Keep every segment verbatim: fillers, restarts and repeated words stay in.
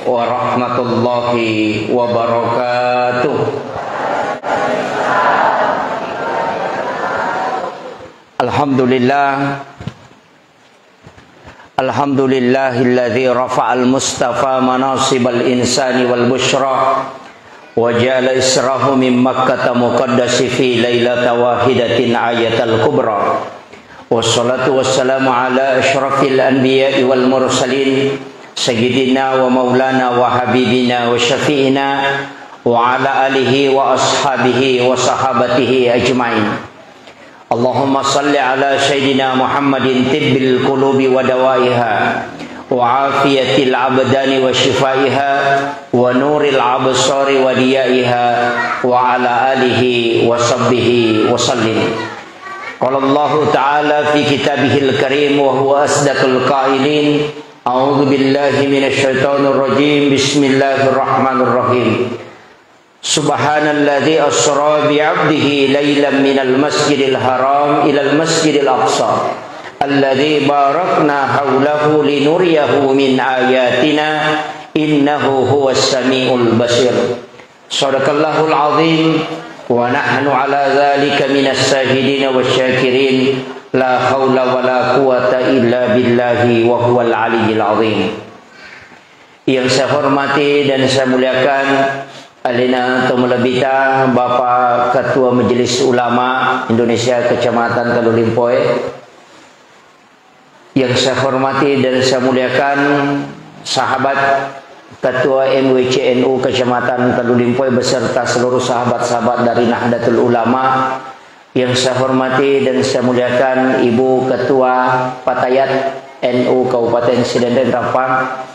warahmatullahi wabarakatuh. Alhamdulillah. Alhamdulillahilladzi rafa'al mustafa manasibal insani wal busyra wa ja'ala israhu min Makkata muqaddasi fi lailata wahidatin ayatal kubra. Wassalatu wassalamu ala asyrafil anbiya'i wal mursalin, sayyidina wa maulana wa habibina wa syafi'ina wa ala alihi wa ashabihi wa sahabatihi ajmain. Allahumma salli ala sayyidina Muhammadin tibbil qulubi wa dawaiha wa afiyatil abdani wa shifaiha wa nuril absari wa diyaiha wa ala alihi wa sahbihi wa sallim. Qala Allahu ta'ala fi kitabihil karim wa huwa asdaqul qailin. A'udzu billahi minasy syaithanir rajim. Bismillahirrahmanirrahim. Subhanalladzi asra bi 'abdihi lailan minal masjidil haram ilal masjidil aqsa alladzi barakna haulahu linuriyahu min ayatina innahu huwas samiul basir. Shadaqallahul azim wa nahnu ala dzalika minas syahidin wasy syakirin. La haula wala quwwata illa billahi wa huwal aliyyil azim. Yang saya hormati dan saya muliakan alena to malebbita Bapak Ketua Majelis Ulama Indonesia Kecamatan Tellu Limpoe. Yang saya hormati dan saya muliakan sahabat Ketua M W C N U Kecamatan Tellu Limpoe beserta seluruh sahabat-sahabat dari Nahdlatul Ulama. Yang saya hormati dan saya muliakan Ibu Ketua Fatayat N U Kabupaten Sidenreng Rappang.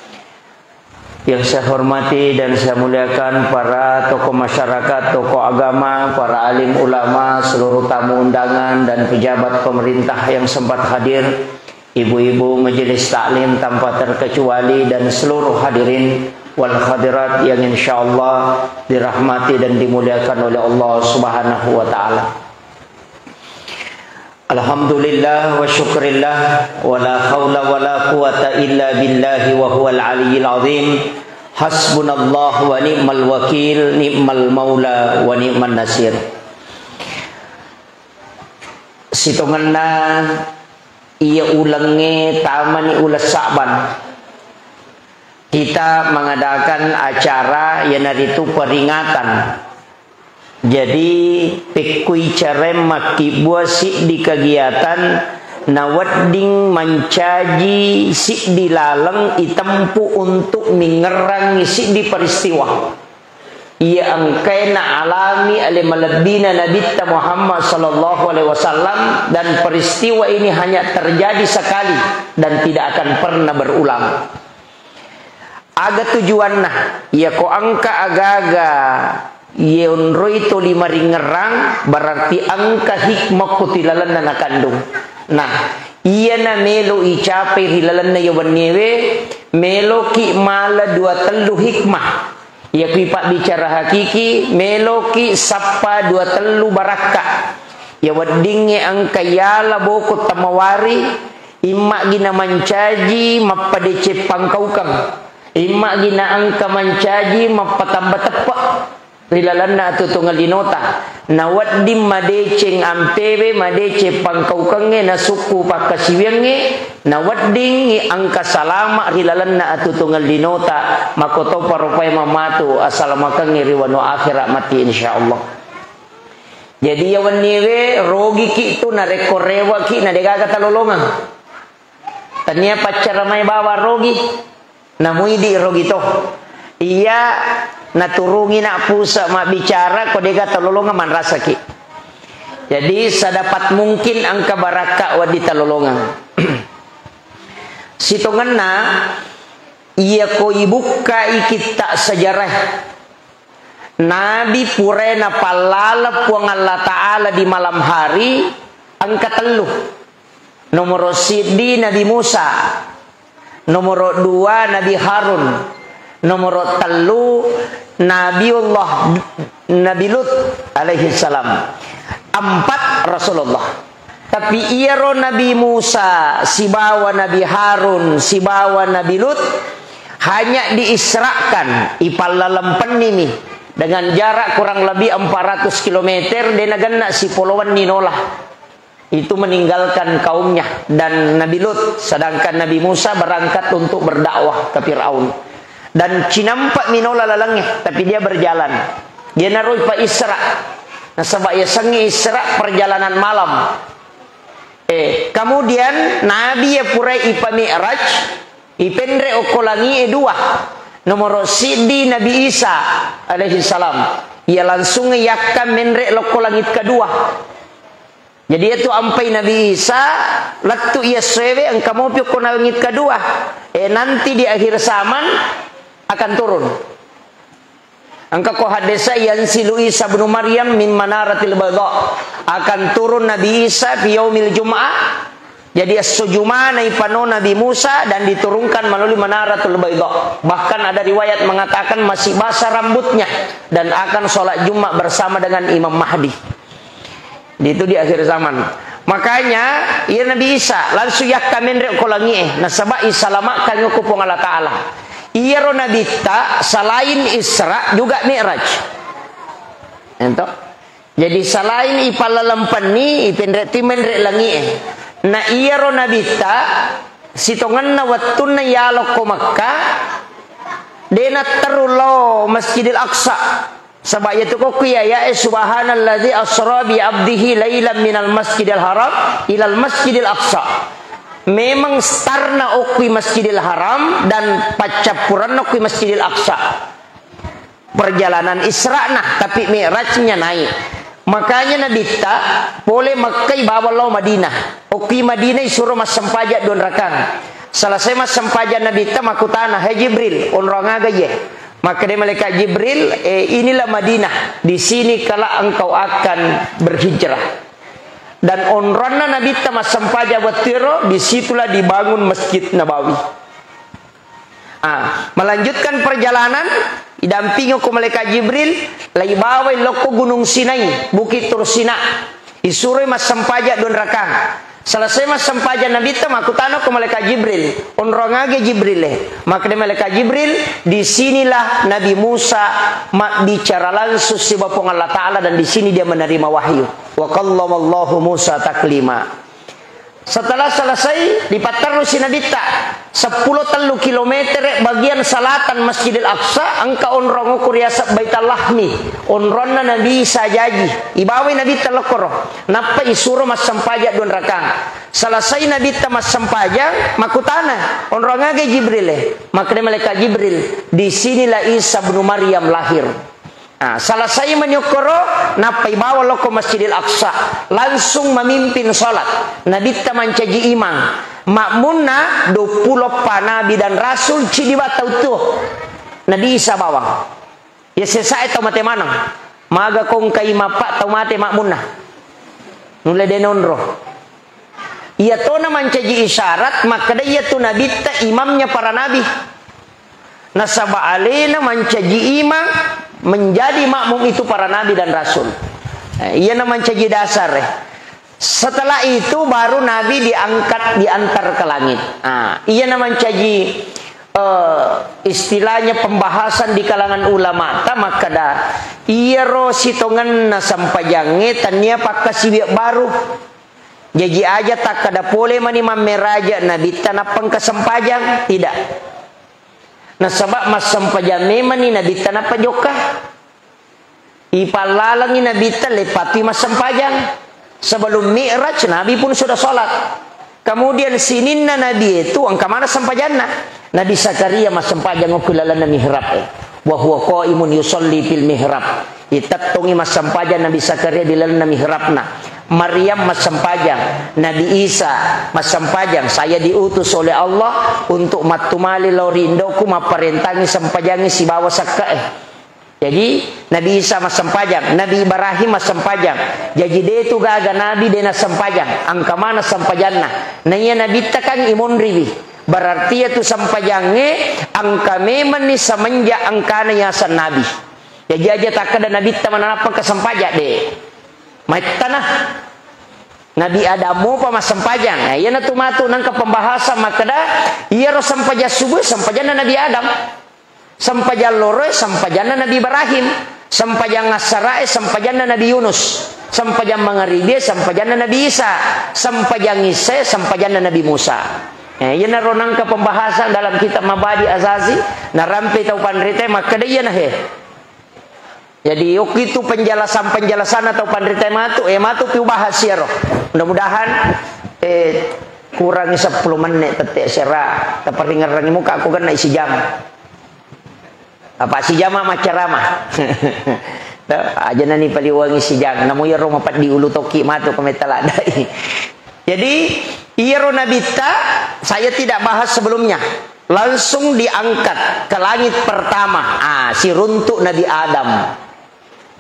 Yang saya hormati dan saya muliakan para tokoh masyarakat, tokoh agama, para alim ulama, seluruh tamu undangan dan pejabat pemerintah yang sempat hadir, ibu-ibu majelis taklim tanpa terkecuali dan seluruh hadirin wal hadirat yang insyaallah dirahmati dan dimuliakan oleh Allah Subhanahu wa taala. Alhamdulillah wa syukrillah, wa la haula wa la quwata illa billahi wa huwal aliyyil azim. Hasbunallah wa ni'mal wakil, ni'mal maula wa ni'man nasir. Sitongenna iya ulengnge tamani uleng Sa'ban, kita mengadakan acara, iyanaritu peringatan. Jadi, pekkui careng makkibbua siddi kegiatan nawedding mancaji siddi laleng itempu untuk mingngerangi siddi peristiwa. Iya engkae naalami ale malebbina Nabitta Muhammad sallallahu alaihi wasallam, dan peristiwa ini hanya terjadi sekali dan tidak akan pernah berulang. Aga tujuanna? Iyako engka agaga yonroi toli maringngerang, berarti engka hikmah ko tilalenna nakandung. Nah, iyana melo icapai ri lalenna iya wenniewe, meloki mala dua tellu hikmah. Iya kui pabbicara hakiki, meloki sappa dua tellu barakka. Iya weddingnge engka yala boko tamawari, immagina mancaji mappadeceng pangkaukeng, immagina engka mancaji mappatamba teppe ri lalenna atuo-tuongeng linota. Nawedding madeceng ampewe, madeceng pangkaukengnge, nasukku pakkasiwiangnge, naweddingngi engka salama ri lalenna atuo-tuongeng linota, makkotoparo paimeng matu asalamakengnge ri wanua akhera matti, insyaallah. Jadi, iya wenniewe rogiki tu narekko reweki na degaga talolongeng. Tania paccara mai bawang rogi, namuidi rogi to. Iya naturungi na puse mabbicara, ko dega talolongeng manrasaki. Jadi, sedapat mungkin engka barakka wedding talolongeng. Sitongenna, iyako ibukkai kitta sejarah Nabi purae napallaleng Puang Allah Ta'ala di malam hari, engka tellu. Nomoro siddi Nabi Musa, nomoro dua Nabi Harun, nomoro tellu Nabiullah Nabi Lut alaihi salam. Empat Rasulullah. Tapi iyaro Nabi Musa, sibawa Nabi Harun, sibawa Nabi Lut, Hanya diisrakan, ipallalempennimi dengan jarak kurang lebih empat ratus kilometer, de nagenna sipolo wenni nola. Itu meninggalkan kaumnya dan Nabi Lut, sedangkan Nabi Musa berangkat untuk berdakwah ke Firaun. Dan cinampa minola lalengnge, tapi dia berjalan. Dia naroi pa Isra. Nasaba yasengnge Isra perjalanan malam. Eh, kemudian Nabi ya purai ipa Mi'raj, ipenre okko langi e dua. Nomor siddi Nabi Isa alaihi salam. Ia langsung yakka menre lokko langit kedua. Jadi itu ampai Nabi Isa, lettu iya sewe, engka mopi okko langit kedua. Eh, nanti di akhir zaman akan turun. Engka ko hadesa, "Yanzilu Isa ibnu Maryam min manaratil baydha." Akan turun Nabi Isa fi yaumil Jum'ah. Jadi esso Jumana ipano Nabi Musa dan diturunkan melalui Manaratul Baydha. Bahkan ada riwayat mengatakan masih basah rambutnya dan akan sholat Jumat bersama dengan Imam Mahdi. Itu di akhir zaman. Makanya, iya Nabi Isa langsung yakka menre ko langi e, nasaba isalamakkan ko Puang Allah Ta'ala. Iyaro Nabitta selain Isra juga Mi'raj. Ento. Jadi selain ipallalempeni, ipenre ti menre langi e. Na iyaro Nabitta sitongenna wettunna yalokko Mekka, de natteru lao Masjidil Aqsa. Saba iyatu kokku iyaya e, "Subhanalladzi asra bi abdihi lailan minal masjidil haram ilal masjidil aqsa." Memang starna okkui Masjidil Haram dan paccappuranna okkui Masjidil Aqsa. Perjalanan Isra'na, tapi Mi'rajnya naik. Makanya Nabitta pole Makkai bawang lao Madinah. Okkui Madinah isuro massempajang dua rakang. Selesai massempajang Nabitta makkutana, "Hai Jibril, onrong aga iye?" Makkeda malaikat Jibril, "Eh, inilah Madinah, di sini kelak engkau akan berhijrah." Dan onronna Nabitta massempajang wettuero, disitulah dibangun Masjid Nabawi. Ah, melanjutkan perjalanan, idampingi ko malaikat Jibril, laibawai lokko Gunung Sinai, Bukit Tursina. Isuroi massempajang dua rakang. Selesai massempajang Nabitta, makkutana ko malaikat Jibril, "Onrong aga Jibril e?" Makkeda malaikat Jibril, "Di sinilah Nabi Musa mabbicara langsung siba Puang Allah Ta'ala dan di sini dia menerima wahyu." Wa kallamallahu Musa taklima. Setelah selesai, dipatterrusi Nabitta seppulo tellu kilometer bagian selatan Masjidil Aqsa, engka onrong okko riaseng Baital Lahmi, onronna Nabi Isa jaji. Ibawai Nabitta lokkoro, nappa isuro massempajang dua rakang. Selesai Nabitta massempajang, makkutana, "Onrong aga Jibril e?" Makkeda malaikat Jibril, "Di sinilah Isa bin Maryam lahir." Nah, selesai mani okkoro, nappai bawa lokko Masjidil Aqsa, langsung memimpin sholat. Nabitta mancaji imang. Makmunna duappulo eppa nabi dan rasul, cidi ba tau tuo. Nabi Isa bawang. Ya sesae tau mate maneng. Maga kongkai mappa tau mate makmunna. Nulle de nonro. Iyatona mancaji isyarat, makkeda iyatu Nabitta imamnya para nabi. Nasaba alena mancaji imang, menjadi makmum itu para nabi dan rasul. Eh, iyana mancaji dasar, eh. Setelah itu baru Nabi diangkat, diantar ke langit. Ah, iyana mancaji, eh, istilahnya pembahasan di kalangan ulama ta makkeda, iyaro sitongenna sempajangnge tania pakkasiwiang baru. Jaji aja takkeda pole mani mammeraja Nabitta nappa engka sempajang, tidak. Nasaba massempajang memanni Nabitta nappa jokka. Ipallalengi Nabitta leppatui massempajang. Sebelum Mi'raj, Nabi pun sudah sholat. Kemudian sininna Nabi itu engka mana sempajanna. Nabi Zakaria massempajang okko lalenna mihrab e. Wa huwa qaimun yusalli fil mihrab. Itettongi massempajang Nabi Zakaria di lalenna mihrabna. Maryam massempajang, Nabi Isa massempajang, "Saya diutus oleh Allah untuk mattumali lao ri indoku, mapparentangi sempajangi sibawa sekke'e." Jadi, Nabi Isa massempajang, Nabi Ibrahim massempajang. Jaji, de tu gaga nabi de nassempajang, engka mana sempajanna. Naiya Nabitta kan imonriwi. Berarti iyatu sempajangnge engka memenni semenjak engkana yaseng nabi. Jaji aja takkeda Nabitta manappa engka sempajang, de. Maettana. Nabi Adam mopa massempajang. Eh, iyanatu matu nengka pembahasan makkeda, iyaro sempajang subuh, sempajanna Nabi Adam. Sempajang loroe, sempajanna Nabi Ibrahim. Sempajang assarae, sempajanna Nabi Yunus. Sempajang mangaribie, sempajanna Nabi Isa. Sempajang issae, sempajanna Nabi Musa. Eh, iyanaro nengka pembahasan dalam kitab Mabadi Azazi, narampe tau panritae makkeda iyana he. Jadi, okkitu penjelasan-penjelasanna tau panritae matu, eh, matu piu bahas iyaro. Mudah-mudahan, eh, kurangi seppulo menit tette sera, taparingerrangi muka aku kena isi jam. Apa si jama maccarama. Aja nani paliwangi si jang. Namu iyaro mapeddi ulu toki matu ko metta ladai. Jadi, iyaro nabitta saya tidak bahas sebelumnya. Langsung diangkat ke langit pertama. Ah, siruntuk Nabi Adam.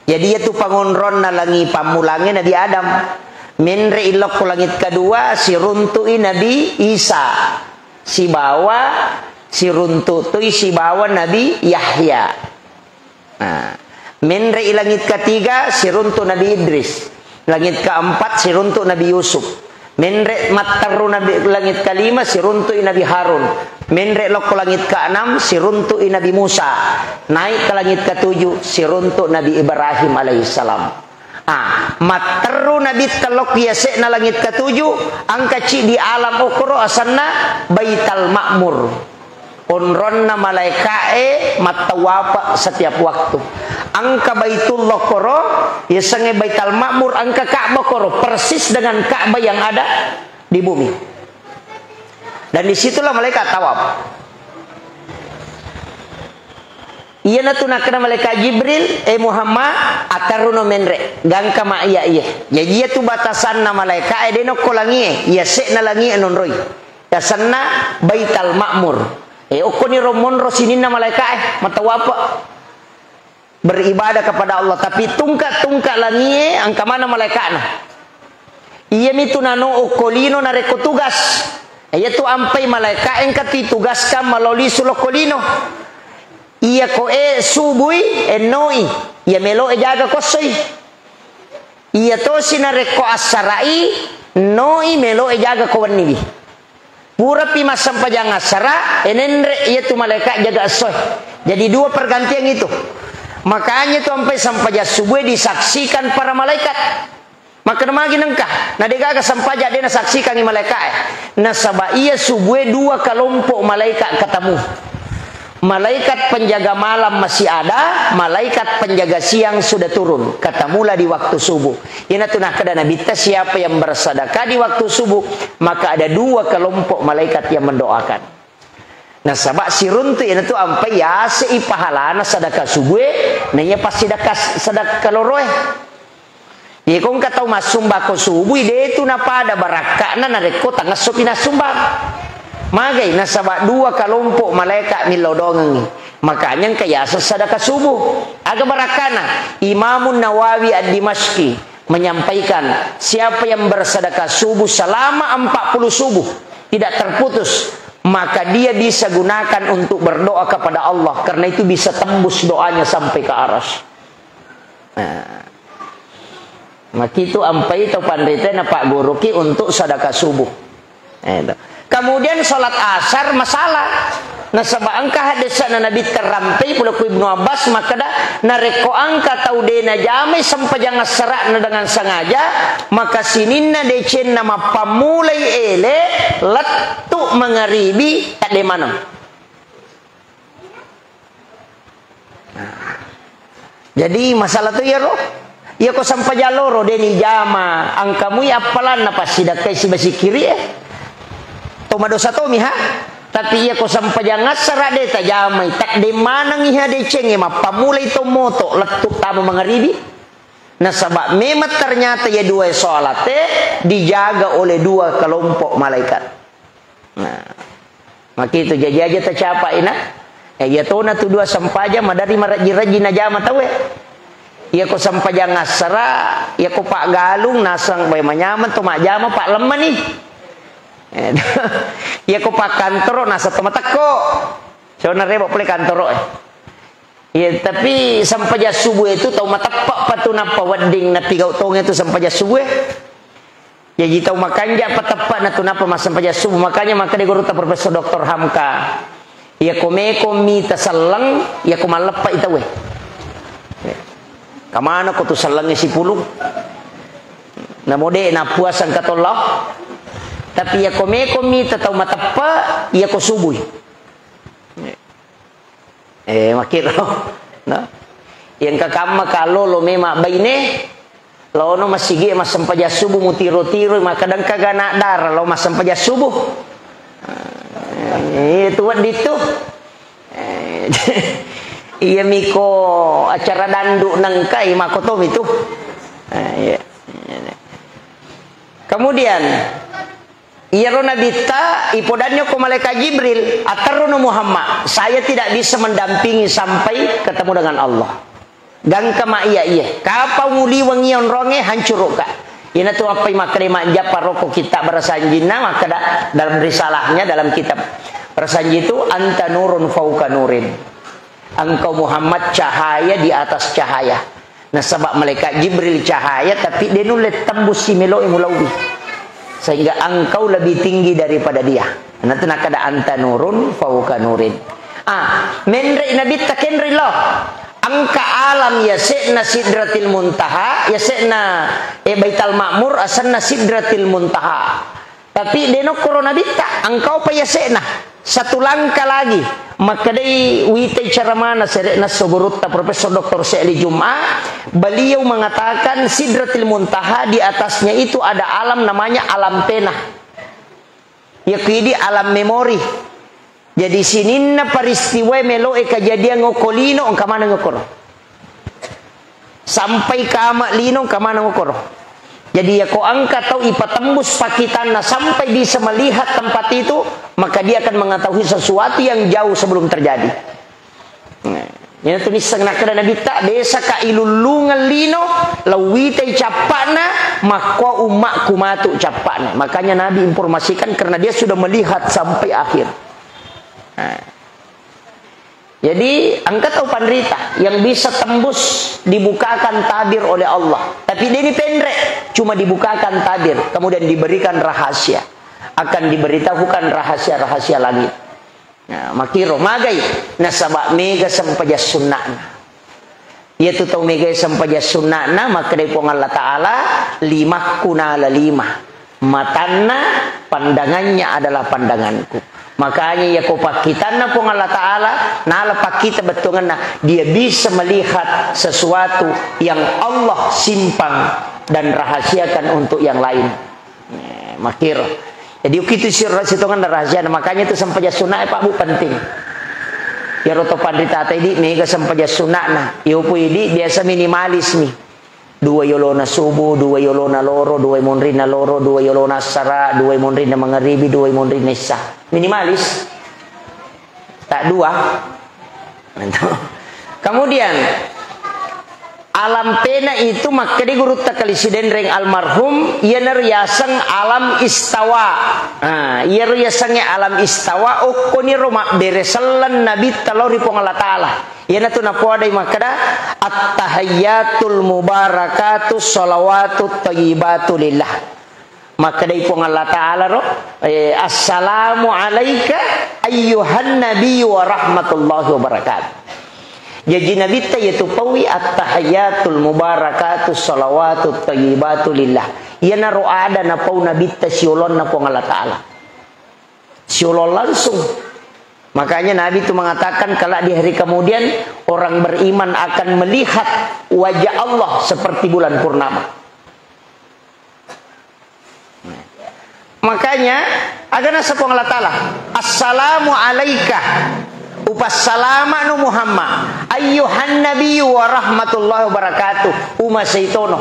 Jadi, iyatu pangonronna langi pammulangnge Nabi Adam. Menre ilokko langit kedua, siruntu'i Nabi Isa. Sibawa siruntu' toi sibawa Nabi Yahya. Nah, menre i langit ketiga, siruntu' Nabi Idris. Langit keempat, siruntu' Nabi Yusuf. Menre matteru Nabi, langit kelima, siruntu'i Nabi Harun. Menre lokko langit keenam, siruntu'i Nabi Musa. Naik ke langit ketujuh, siruntu' Nabi Ibrahim alaihissalam. Ah, matteru Nabitta lokko yase'na langit ketujuh, engka ciddi alam okkoro asenna Baital Ma'mur. Onronna malaeka'e mattawafa setiap waktu. Engka Baitullah koro, yasengnge Baital Ma'mur, engka Ka'bah koro, persis dengan Ka'bah yang ada di bumi. Dan disitulah malaikat tawaf. Iyanatu nakkeda malaikat Jibril, "Eh Muhammad, atarruno menre, gangka ma iya iye." Jaji iyatu batasanna malaeka'e, de nokko langie, yase'na langie nonroi. Yasenna Baital Ma'mur. Eh, okkoni ro monro sininna malaeka'e, matawafa. Beribadah kepada Allah, tapi tungka-tungka langie engka maneng malaeka'na. Iyamitu nano okko lino narekko tugas. Iyatu ampai malaeka'e engka titugaskan malao lisu lokko lino. Iya ko e subui, ennoi, iya melo e jaga kossoi. Iya tosi narekko assara'i, ennoi melo e jaga ko wenniwi. Purapi massempajang assara, enenre iyatu malaeka jaga essoe. Jadi dua pergantian itu. Makanya itu ampai sempajang subuh disaksikan para malaikat. Makkeda magi nengka, na degaga sempajang de nasaksikangi malaekae. Nasaba iya subuh dua kelompok malaikat ketemu. Malaikat penjaga malam masih ada, malaikat penjaga siang sudah turun. Ketemulah di waktu subuh. Iyanatu nakkeda Nabitta, siapa yang bersedekah di waktu subuh, maka ada dua kelompok malaikat yang mendoakan. Nasaba siruntu iyanatu ampai yasei pahalana sedekah subuh, naiya passidekah sedekah loroe. Iyako engka tau massumbako subui, detu napada barakka'na narekko tangessopi nassumbang. Magai, nasaba dua kalompok malaeka millau dongengngi. Makanya engka yaseng sedekah subuh. Aga barakka'na? Imamun Nawawi Ad-Dimashqi menyampaikan, siapa yang bersedekah subuh selama empat puluh subuh, tidak terputus, maka dia bisa gunakan untuk berdoa kepada Allah, karena itu bisa tembus doanya sampai ke aras. Nah. Makitu ampai tau panrita napagguruki untuk sedekah subuh. Eh, to. Kemudian salat asar masalah. Nasaba engka hadisna Nabi terrampei pole ku Ibnu Abbas makkeda, narekko engka tau de najamai sempajang assara'na dengan sengaja, maka sininna decenna mappammulai ele lettu mangaribi tadde maneng. Nah. Jadi masalah tu iyaro. Iyako sempajang loro de nijama, engkamui appalanna passidakkai sibasikiri e. To madosa tomi ha. Tapi iyako sempajang assara de tajamai, tadde manengi ha decengnge mappammulai to moto lettu tama mangaribi. Nasaba memang ternyata ya dua salate dijaga oleh dua kelompok malaikat. Nah, makitu jaji aja tacapai na. Eh, iya tona tu dua sempajang madari marajji-rajji najama tauwe. Iyako sempajang assara, iyako paggalung naseng bae manyameng to majjama, paglemmani. Eh, iyako pakkantoro naseng to matekko. Sona rebo pole kantoro e. Iya, tapi sempajang subuh itu tau mateppe patu nappa wedding napigau tonge tu sempajang subuh e. Jaji tau makanja pateppe'na tu napa massempajang subuh. Makanya makkeda gurutta Profesor Doktor Hamka, iyako meko mita selleng, iyako malleppe'i tauwe. Kamana ko tu sellengnge sipulung? Namo de' nappuasa engka tollo. Tapi iyako meko mita tau mateppe', iyako subui. Eh, makkiro. Nah. Yang kakamma kallolo memang baine, laono masigi massempajang subuh mutiro-tiro, makkeda engka ga anak dara lao massempajang subuh. Eh, itu wedding tu. Eh, iya miko acara dandu nengkai makotomi tu. Eh, iya. Kemudian, iyaro Nabitta ipodanni okko malaikat Jibril, "Aterruno Muhammad, saya tidak bisa mendampingi sampai ketemu dengan Allah." Gangka ma iya iya. Kapang uliweng iya onrongnge, hancurukka. Iyanatu appai makkeda majjappa rokko kitab barasanjinna, makkeda dalam risalahnya, dalam kitab barasanji itu, "Anta nurun fauka nurin." Engkau Muhammad cahaya di atas cahaya. Nasaba malaikat Jibril cahaya, tapi de nulle tembus si melo'i mulauwi. Sehingga engkau lebih tinggi daripada dia. Natu nakada anta nurun fauka nurin. Ah, menre Nabitta kenre lo. Engka alam yase'na Sidratil Muntaha, yase'na, eh, Baital Ma'mur, asenna Sidratil Muntaha. Tapi de nokkoro Nabitta, engkau pa yase'na. Satu langkah lagi. Makkedai witai ceramana sere'na esso gurutta Profesor Doktor Se'li Jum'a, beliau mengatakan Sidratil Muntaha di atasnya itu ada alam namanya alam pena. Yakidi alam memori. Jadi sininna peristiwa melo'e kejadian okko lino, engka maneng okkoro. Sampai kama lino, engka maneng okkoro. Jadi yako engka tau ipatembus pakitanna sampai bisa melihat tempat itu, maka dia akan mengetahui sesuatu yang jauh sebelum terjadi. Nah, iyanatu nisseng nakkeda Nabitta, desaka ilullungeng lino, lauwitai cappa'na, makkua ummakku matu cappa'na. Makanya Nabi informasikan karena dia sudah melihat sampai akhir. Nah. Jadi, engka tau panrita yang bisa tembus dibukakan tabir oleh Allah. Tapi de nipenre, cuma dibukakan tabir, kemudian diberikan rahasia. Akan diberitahukan rahasia-rahasia langit. Nah, makkiro magai nasaba mega sempajang sunna'na. Iyatu tau mega sempajang sunna'na, makkedai Puang Allah Ta'ala, "Limakku nala lima. Matanna, pandangannya adalah pandanganku." Makanya iyako pakkitanna Puang Allah Ta'ala, nala pakkita bettuangenna, dia bisa melihat sesuatu yang Allah simpan dan rahasiakan untuk yang lain. Eh, makkiro. Jadi, ukitu sirra sitongenna rahasiana. Makanya itu sempajang sunnah, eh, Pak Bu, penting. Iyaro to panrita idi, mega sempajang sunnahna. Iyo pu idi, biasa minimalis mi. Dua yolona subuh, dua yolona loro, dua monrinna loro, dua yolona assara, dua monrinna mangaribi, dua monrinna isya. Minimalis. Tak dua. Kemudian, alam pena itu makkedi gurutta Kali Sidenreng almarhum, iyana riaseng alam istawa. Nah, iyaro yasengnge alam istawa, okkoniro mabbere selleng Nabitta lao ri Puang Allah Ta'ala. Iyanatu napoadai makkeda, "At-tahiyyatul mubarakatu shalawatut thayyibatu lillah." Makkedai Puang Allah Ta'ala ro, eh, "Assalamu alaika ayyuhan nabiyyu wa rahmatullahi wa barakatuh." Jaji Nabitta iyatu paui, "At-tahiyyatul mubarakatu shalawatut thayyibatu lillah." Iyanaro ada napau Nabitta siolonna Puang Allah Ta'ala. Siolong langsung. Makanya Nabi itu mengatakan, kelak di hari kemudian, orang beriman akan melihat wajah Allah seperti bulan purnama. Makanya, aga naseng Puang Allah Ta'ala, "Assalamu alaika." Upassalama'no Muhammad. "Ayyuhan nabiyyu wa rahmatullahi wa barakatuh." Uma seitono.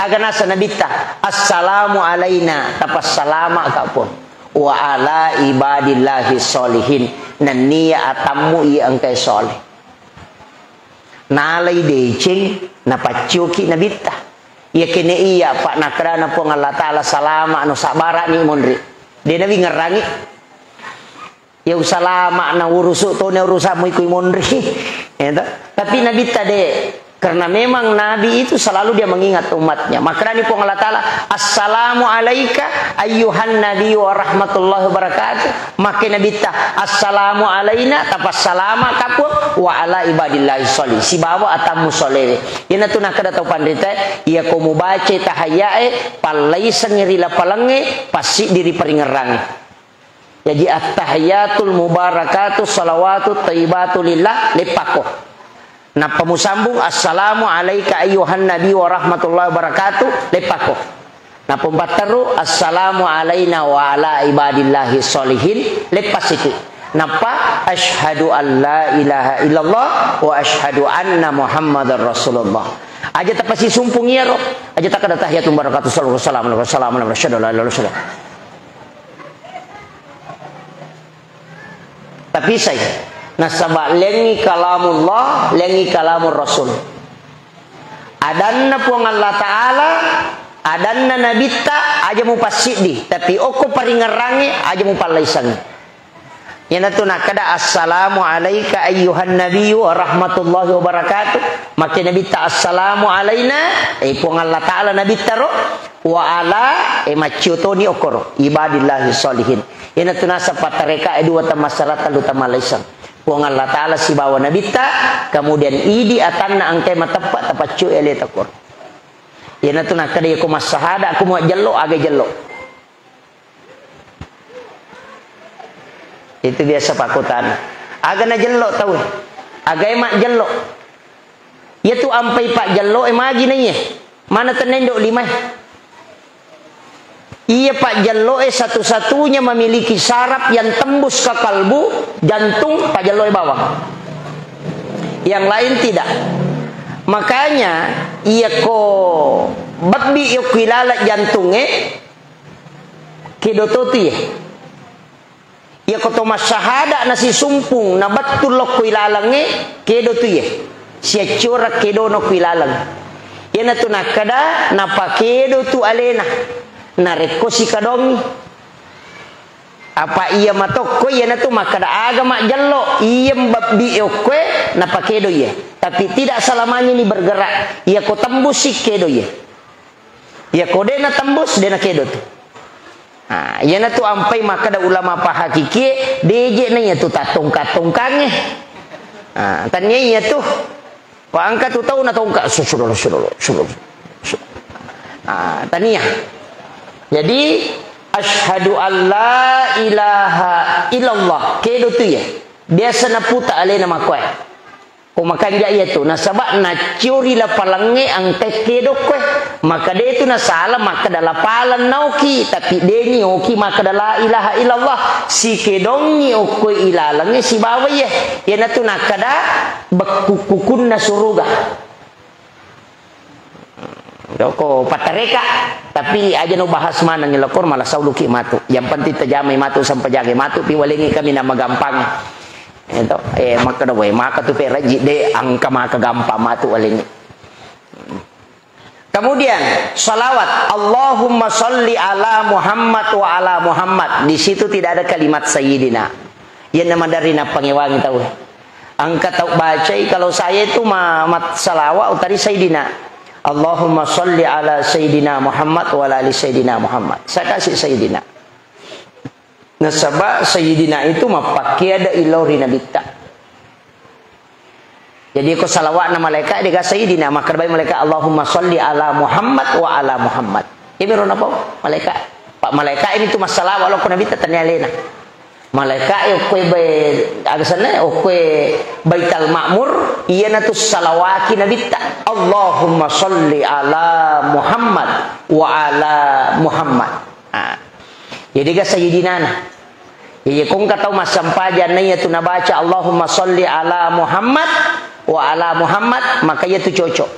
Aga naseng Nabitta, "Assalamu alaina." Tapassalama'ka pun. "Wa ala ibadillahi sholihin." Nennia atammu iya engkae soleh. Nalai deceng, napaccioki Nabitta. Iya kene iya, Pak, nakkedana Puang Allah Ta'ala, "Salama'no, sabbara'ni monri." De nawi ngerrangi. Iya usalama'na, urusu toni urusammu iko monri. Iya to? Tapi Nabitta de. Karena memang Nabi itu selalu dia mengingat umatnya. Makkedani Puang Allah Ta'ala, "Assalamu alaika ayyuhan nabi wa rahmatullahi wa barakatuh." Makke Nabitta, "Assalamu alaina," tapassalama ka Puang, "wa ala ibadillahi sholih." Sibawa atammu solewe. Iyanatu nakkeda tau panrita, iya ko mubacai tahayya'e, pallaisengngi ri lapalengnge, passiddi ri paringerrangnge. Jaji, "Attahiyatul mubarakatu salawatu thayyibatu lillah," leppakko. Nappa musambung, "Assalamu alaika ayyuhan nabi wa rahmatullahi wa barakatuh," leppakko. Nappa mupatteru, "Assalamu alaina wa ala ibadillahi sholihin," leppasiki. Nappa, "Asyhadu an la ilaha illallah wa asyhadu anna Muhammadar Rasulullah." Aja tapasisumpung iyaro. Aja takkeda, "Tahiyatul mubarakatu salawatu wassalamu ala rasulillah, asyhadu an la ilaha illallah." Tapi sai, nasaba lengngi kalamullah, lengngi kalamur Rasul. Adanna Puang Allah Ta'ala, adanna Nabitta, aja mupassiddi, tapi okko paringerrangnge, aja mupallaisengngi. Iyanatu nakkeda, "Assalamu alaika ayyuhan nabiyyu wa rahmatullahi wa barakatuh." Makke Nabitta, "Assalamu alaina," eh, Puang Allah Ta'ala Nabittaro, "wa ala," eh, maccio toni okkoro, "ibadillahi sholihin." Iyanatu naseng pattareka e dua tamassara tellu tamalaiseng. Puang Allah Ta'ala sibawa Nabitta, kemudian idi atanna engkai mateppa tapaccio e aleta okkoro. Iyanatu nakkeda, "Iyako massahada ku majjello, aga jello." Itu biasa pakkutana. Aga najello tauwe? Agae majjello? Iyatu ampai pajjello e magi naiye? Mana tennendo limae? Iya pajjello e satu-satunya memiliki saraf yang tembus ke kalbu, jantung, pajjello e bawang. Yang lain tidak. Makanya, iyako babbi yokku ilala jantung e, kedo to tu ye. Iyako to massahada nasisumpung, nabettu lokko ilalengnge, kedo tu ye. Siacciora kedono ku ilaleng. Iyanatu nakkeda, napakedo tu alena. Narekko sikadongi. Apa iya matokko, iyanatu makkeda aga majjello, iya mbabbi okkoe, napakedo iye. Tapi tidak selamanya ini bergerak. Iyako tembus si kedo iye. Iyako de natembus, de nakedo tu. Nah, iyanatu ampai makkeda ulama pahakikie, deje na iyatu tattongka-tongkangnge. Nah, tania iyatu. Wa engka tu tau natongka, su-, sudolo, sudolo, sudolo. Su-, nah, tania. Jadi, asyhadu an la ilaha illallah. Kedo tu ya. Biasa naputa alena makkoe. Ko makanja iyatu, nasaba naccio ri lapalengnge engkai kedo okkoe. Maka de tu nasala makkeda lapaleng naoki, tapi deni oki makkeda la ilaha illallah. Sikedongngi okkoe ilalengnge sibawa iye. Iyanatu nakkeda bekku-, kukunna suruga. Joko pattareka, tapi aja no bahas maneng lokor malah sauluki matu. Yang penting tajamai matu, sampajagai matu, pi walengi kami nama gampang. Itu, eh, makkeda wae, maka tu peraji de, engka maka gampang matu walengi. Kemudian, salawat, "Allahumma salli ala Muhammad wa ala Muhammad." Di situ tidak ada kalimat Sayyidina. Yang nama dari napangewangi tahu. Engka tau bacai, kalau saya itu ma-, mat-, salawat utari Sayyidina. "Allahumma salli ala Sayyidina Muhammad wa ala ali Sayyidina Muhammad." Saya kasih Sayyidina. Nasaba Sayyidina itu mappakkeda illau ri Nabitta. Jadi ko salawatna malaika dega Sayyidina, makkeda bai malaika, "Allahumma salli ala Muhammad wa ala Muhammad." Iyami ro napau malaika. Pak malaika ini tu massalawa lokko Nabitta tania alena. Malaika e okkoe bai-, aga senna, okkoe Baital Ma'mur, iyanatu salawaki Nabitta. "Allahumma salli ala Muhammad wa ala Muhammad." Ah. Jadi ga sayyidinana. Jadi ko engka tau massampajang na iyatu nabaca, "Allahumma salli ala Muhammad wa ala Muhammad," maka iyatu cocok.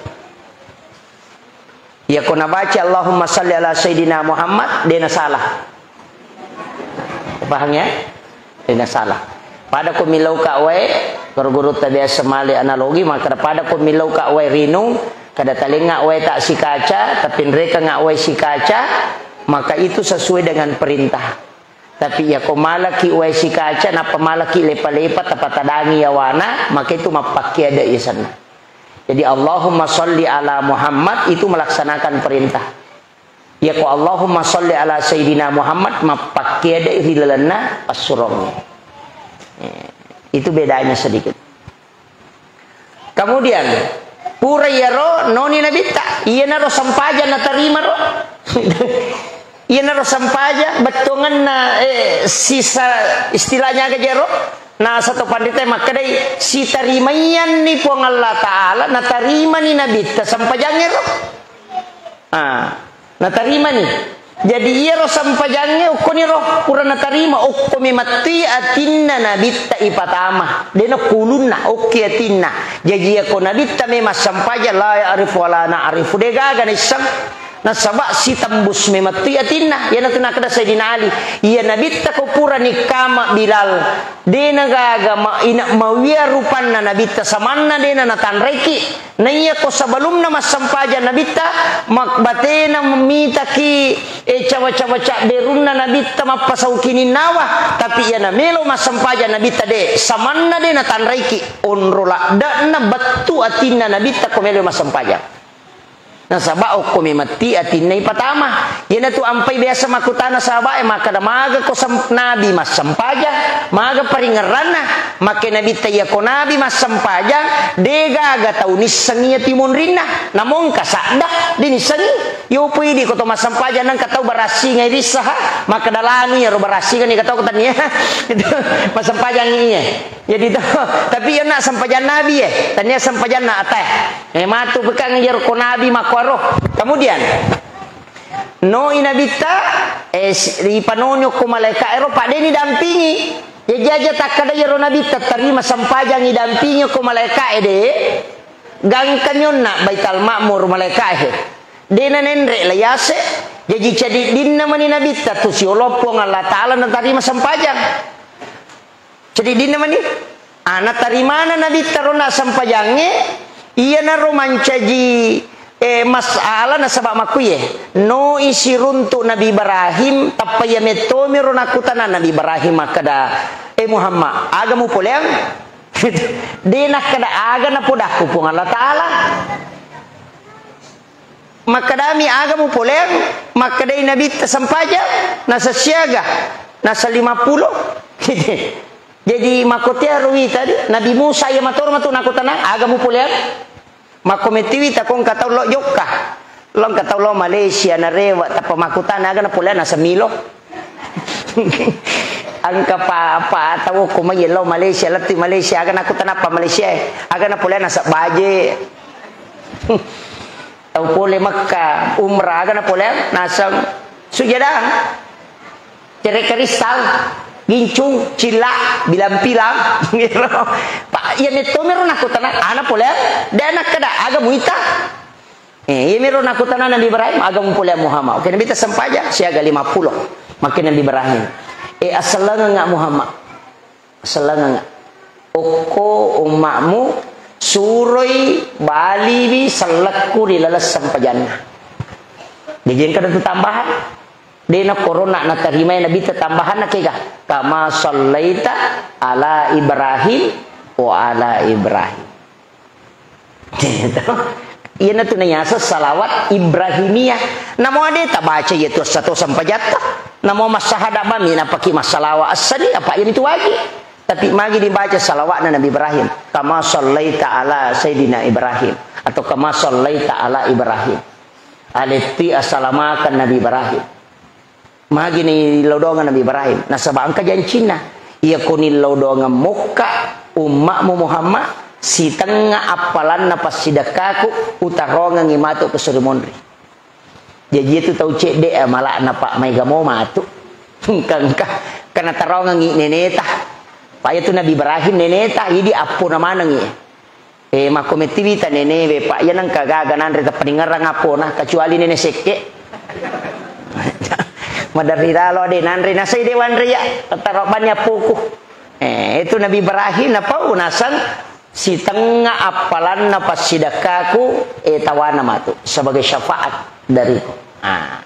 Iya ko nabaca, "Allahumma salli ala Sayyidina Muhammad," de nasalah. Paham ya? De nasalah. Pada ko millau ka wae, guru-guru ta biasa male analogi, maka pada ko millau ka wae rinung, kada talenga wae ta sikaca, tapinreka nga wae sikaca, maka itu sesuai dengan perintah. Tapi iya ko malaki wae sikaca, nappa malaki lepa-lepa, tapatadangi yawana, maka itu mappakkeda isanna. Jadi, Allahumma sholli ala Muhammad itu melaksanakan perintah. Yako Allahumma sholli ala Sayyidina Muhammad, mappakkeda ri lalenna assurong. Eh, itu bedanya sedikit. Kemudian, pura iyaro noni nabitta, iyanaro sempajang natarima ro. Iyanaro sempajang, bettuangenna, eh, sisa, istilahnya aga jero, na sato panrita makkedai, sitarimaianni Puang Allah Ta'ala, natarimani nabitta sempajangngero. Ah, natarimani. Jadi, iyaro sempajangnge okkoniro pura natarima, okko memettui atinna nabitta ipatama. Dena kulunna, okki atinna. Jaji, iyako nabitta memang sempajang, la ya'rifu wa la na'rifu. Degaga naisseng. Nasaba sitembus memettui atinna. Iyanatu nakkeda Sayyidina Ali, iya nabitta ko pura nikkama Bilal, dena gaga ma-, ina-, mawia rupanna nabitta samanna dena natanraiki. Naiya ko sebelumna massempajang nabitta, mak-, batena mitaki, eh, cawa-cawa cabberunna nabitta mappasau kininnawa, tapi iyana melo massempajang nabitta de, samanna de natanraiki, onro laddekna bettu atinna nabitta ko melo massempajang. Nasaba okko memetti atinna ipatama. Iyanatu ampai biasa makkutana sahabae, makkeda, maga ko sem-, nabi massempajang, maga paringerranna? Makke nabitta, iyako nabi massempajang, degaga tau nissengi iya timonrinna. Namo engka sadda, de nissengi. Yopo idi ko to massempajang nengka tau barassingai rissaha, makkeda lanu iyaro barassinga ni katau tania. Itu massempajang iye. Jadi to, tapi iyana sempajang nabi e, tania sempajanna atae. Eh, matu pekang iyaro ko nabi makkuaro. Kemudian, noi nabitta, eh, si-, ripanonyo ko malaika ero, pak de nidampingi. Jaji aja takkada iyaro nabitta tarima sempajang idampingi ko malaika e de. Gangka nyonna Baital Ma'mur malaika e. De nanenre layase. Jaji cadiddinna mani nabitta tu siolo Puang Allah Ta'ala natarima sempajang. Cadiddinna mani? Ah, natarimana nabitta rona sempajangnge, iyanaro mancaji, eh, masalah nasaba makkuye. Noi siruntu Nabi Ibrahim, tappa iya mettomi ro nakkutana Nabi Ibrahim makkeda, "Eh Muhammad, aga mupoleang?" De nakkeda aga napodakku Puang Allah Ta'ala. Makkedami, "Aga mupoleang?" Makkedai nabitta, "Sempajang." Nasa siaga? Nasa lima pulo. Jadi, makkotiaro wita di Nabi Musa, iya matoro matu nakkutana, "Aga mupoleang?" Makko mettiwi takko engka tau lo jokka. Lo engka tau lo Malaysia, narewe, tappa makkutana, "Aga napoleang?" Nasa milo. Engka pa, pa tau ko mai lo Malaysia, lettu Malaysia, aga nakkutana pa Malaysia, eh. Aga napoleang? Nasa baje. Tau pole Mekka, umrah, aga napoleang? Naseng sujadang. Cere kristal, gincung, cilla, bilang-pilang. Pak, iya mettomiro nakkutana, ana poleang, de nakkeda, aga muita? Eh, iya miro nakkutana Nabi Ibrahim, aga mupoleang Muhammad? Oke, Nabi tassempajang, siaga lima pulo. Makke Nabi Ibrahim. Eh, asellengengnga Muhammad. Sellengengnga. Okko umma'mu, suroi baliwi sellekku ri laleng sempajanna. Jaji engka tu tambahan. Dena korona natarimai Nabitta tambahanna kega. Kama sallaita ala Ibrahim wa ala Ibrahim. Iyanatu nayaseng salawat Ibrahimiyah. Namo ade tabaca iyatu essa to sempajatta. Namo massahada bami napaki massalawa essani, apa iyamitu wajib. Tapi magi dibaca salawatna Nabi Ibrahim. Kama sallaita ala Sayyidina Ibrahim. Atau kama sallaita ala Ibrahim. Aletti assalamakan Nabi Ibrahim. Magi nillau doangeng Nabi Ibrahim? Nasaba engka jancinna. Iyako nillau doangeng mokka umma'mu Muhammad, sitengnga appalanna passidekkaku utarongengngi matu ke suri monri. Jaji itu tau cedde, eh, mala'na, Pak, maega mo matu. Engka, engka. Karena tarongengngi neneta. Pak, itu Nabi Ibrahim neneta, idi appona manengngi. Eh, makko mettiwita nenewe, Pak, iya nengka gaga nanre tappaningerang appona, kecuali nene sekke. Maderri lalo ade nanre, nasai de wanre ya, tatarobbanni appoku. Eh, itu Nabi Ibrahim napau nasang sitengnga appalanna passidekkaku, eh, tawana matu sebagai syafaat dariku. Ah.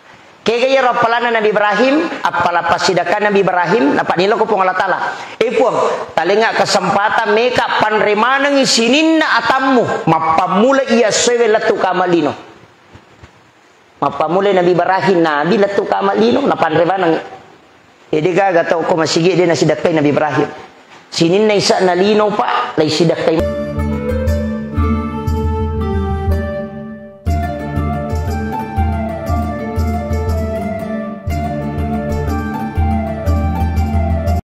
Kega iyaro appalanna Nabi Ibrahim, appala passidakka Nabi Ibrahim, napaniloko Puang Allah Ta'ala. Eh Puang, talenga kesempatan meka panre manengi sininna atammu, mappammula iya sewe lettu kama lino. Mappammula Nabi Ibrahim, Nabi lettu kama lino, napanre maneng. Eh, de gaga tau ko masigi de nasidakkai Nabi Ibrahim. Sininna isa'na lino, Pak, lai sidakkai.